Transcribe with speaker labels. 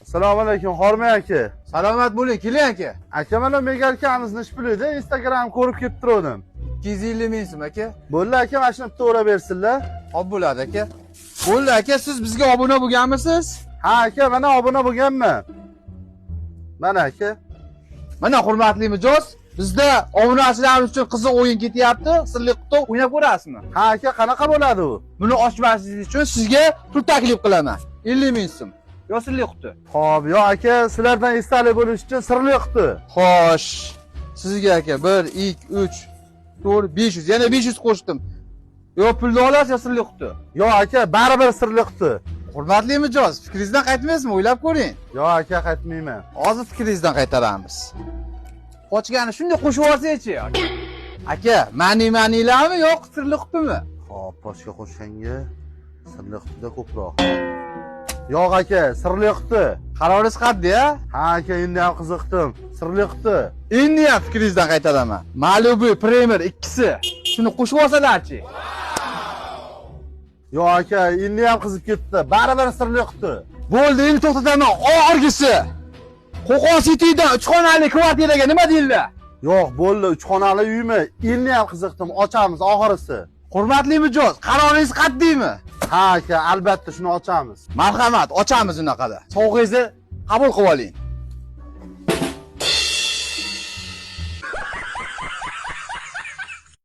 Speaker 1: Assalomu alaykum, Hormang aka.
Speaker 2: Salomat bo'ling, keling aka.
Speaker 1: Aka, mana мигалка mizni shpilida Instagram ko'rib kelib turgandim.
Speaker 2: 250 ming so'm, aka.
Speaker 1: Bo'ldi aka, mana shuni bitta o'rab bersinlar.
Speaker 2: Xo'p, bo'ladi aka. Bo'ldi aka, siz bizga obuna bo'lganmisiz?
Speaker 1: Ha aka, mana obuna bo'lganman. Mana aka.
Speaker 2: Mana, hurmatli mijoz, bizda obunachilarimiz uchun qiziq o'yin ketyapti. Sirli quti o'ynab ko'rasizmi?
Speaker 1: Ha aka, qanaqa bo'ladi u?
Speaker 2: Buni ochmasligingiz uchun sizga pul taklif qilaman. 50 ming so'm. Yo sirli quti.
Speaker 1: Xo'p, yo aka, sizlardan esdalik bo'lish uchun sirli quti.
Speaker 2: Xo'sh, sizga aka 1 2 3 4 500, yana 500 qo'shdim. Yo pulni olasiz, yo sirli quti.
Speaker 1: Yo aka, baribir sirli quti.
Speaker 2: Hurmatli mijoz, fikringizdan qaytmaysizmi? O'ylab ko'ring.
Speaker 1: Yo aka, qaytmayman.
Speaker 2: Hozir fikringizdan qaytaramiz. Qochgani shunday qo'shib yuborsak-chi. Aka, mani manilarmi yo'q sirli qutimi?
Speaker 1: Xo'p, pachka qo'shganga sirli qutida ko'proq. Yo'q aka, sirli quti.
Speaker 2: Qaroringiz qat'iy, a?
Speaker 1: Ha aka, endi ham qiziqdim. Sirli quti.
Speaker 2: Endi ham fikringizdan qaytaraman. Malibu Premier ikkisi. Shuni qo'shib olsalarchi.
Speaker 1: Yo'q aka, endi ham qizib ketdi. Baribir sirli quti.
Speaker 2: Bo'ldi, endi to'xtataman. Oxirgisi. Qo'qon Citydan 3 xonali kvartiraga nima deyildi?
Speaker 1: Yo'q, bo'ldi, 3 xonali uymi? Endi ham qiziqdim. Ochamiz oxirisi.
Speaker 2: Hurmatli mijoz, qaroringiz qat'iymi?
Speaker 1: Ha aka, albatta shuni ochamiz.
Speaker 2: Marhamat, ochamiz unaqada. Sovg'angizni qabul qilib oling.